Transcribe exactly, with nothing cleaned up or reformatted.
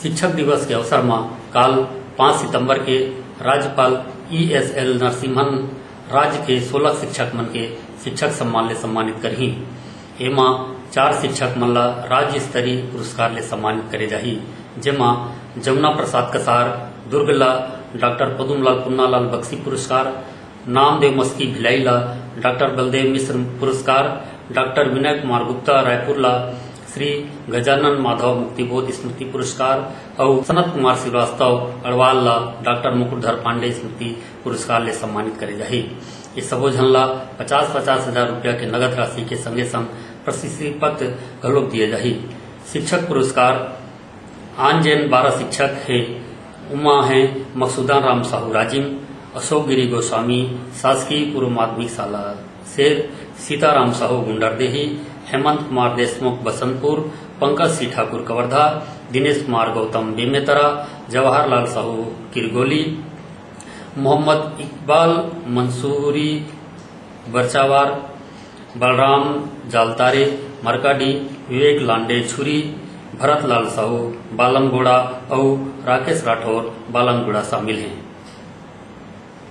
शिक्षक दिवस के अवसर म काल पाँच सितंबर के राज्यपाल ई एस एल नरसिम्हन राज्य के सोलह शिक्षक मन के शिक्षक सम्मान ले सम्मानित करही। एमा चार शिक्षक मन ला राज्य स्तरीय पुरस्कार ले सम्मानित करे जाही, जेमा जमुना प्रसाद कसार दुर्ग ला डॉक्टर पदुमलाल पुन्नालाल बक्सी पुरस्कार, नामदेव मस्की भिलाई ला डॉक्टर बलदेव मिश्र पुरस्कार, डॉक्टर विनय कुमार गुप्ता रायपुर ला श्री गजानन माधव मुक्तिबोध स्मृति पुरस्कार अउ सनत कुमार श्रीवास्तव अड़वाल ला डॉक्टर मुकुटधर पांडे स्मृति पुरस्कार ले सम्मानित करे जाही। ये सबो झन ला पचास पचास हजार रुपया के नगद राशि के संगे संग प्रशस्ति पत्र घलोक दिए जाही। शिक्षक पुरस्कार आन जेन बारह शिक्षक हे, उमा हे मकसूदन राम साहू राजिम, अशोक गिरी गोस्वामी, शासकीय पूर्व माध्यमिक शाला सेर, सीताराम साहू गुंडरदेही, हेमंत कुमार देशमुख बसंतपुर, पंकज सिंह ठाकुर कवर्धा, दिनेश कुमार गौतम बेमेतरा, जवाहरलाल साहू किरगोली, मोहम्मद इकबाल मंसूरी बरचावार, बलराम जालतारे मरकाडी, विवेक लांडे छुरी, भरत लाल साहू बालमगोड़ा अउ राकेश राठौर बालमगोड़ा शामिल हें।